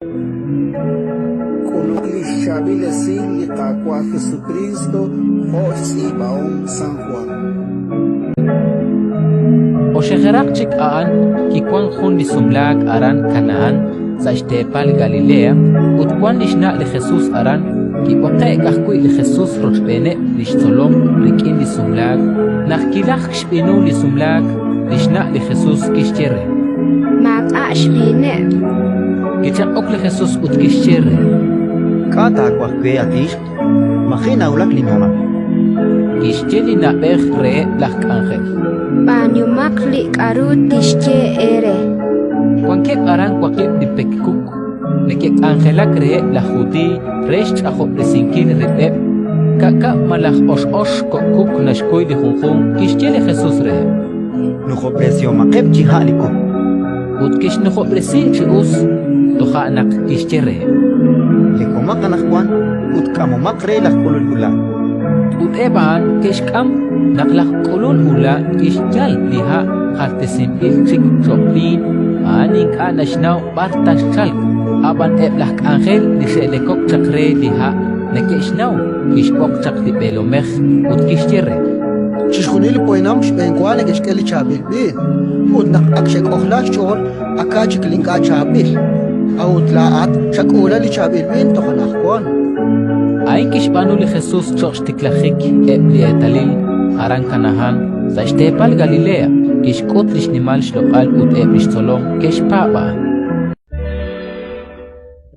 K'uluk li xChaab'il Esil li Qaawa' Jesukriist jo' xtz'iib'ahom San Jwan. Oxejeraq chik a'an kiwank jun li sumlaak aran Kanahán sa' xteepal Galilea, ut wank li xna' li Jesus aran. Kib'oqe'k ajwi' li Jesus rochb'eeneb' li xtzolom rik'in li sumlaak. Naq kilajk xb'iinul li sumlaak, li xna' li Jesus kixye re: Maak'a' xb'iineb'. Kichaq'ok li Jesus ut kixye re: K'a' taawaj we, at ixq? Maji' nawulak linhoonal. Kixye li na'b'ej reheb' laj k'anjel: B'aanumaq li k'aru tixye eere. Wankeb' aran waqib' li pek-kuk neke'k'anjelak reheb' laj Judiiy re xch'ajob'resinkil rib'eb'. Ka'kab' malaj ox'ox kok' kuk naxkuy li junjunq. Kixye li Jesus reheb': Nujob'resihomaqeb' chi ha' li kuk. Ut kixnujob'resi chi us, toja' naq kixye reheb': Lekomaq anaqwan ut k'amomaq re laj k'ulul ula'. Ut eb' a'an ke'xk'am. Naq laj k'ulul ula' kixyal li ha' jaltesinb'il chik cho'q b'iin, a'an ink'a' naxnaw b'ar ta xchalk, ab'an eb' laj k'anjel li xe'lekok chaq re li ha' neke'xnaw. Kixb'oq chaq li b'eelomej ut kixye re: Chixjunil li poyanam xb'enwa neke'xk'e li chaab'il b'iin, ut naq ak xe'k'ojlaak xch'ool, aka' chik li ink'a' chaab'il. A'ut laa'at xak'uula li chaab'il b'iin toj anaqwan. A'in kixb'aanu li Jesus cho'q xtiklajik eb' li eetalil aran Kanahán, sa' xteepal Galilea, kixk'ut li xnimal xloq'al ut eb' li xtzolom ke'xpaab' a'an.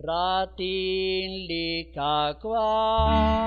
Raatin li Qaawa'.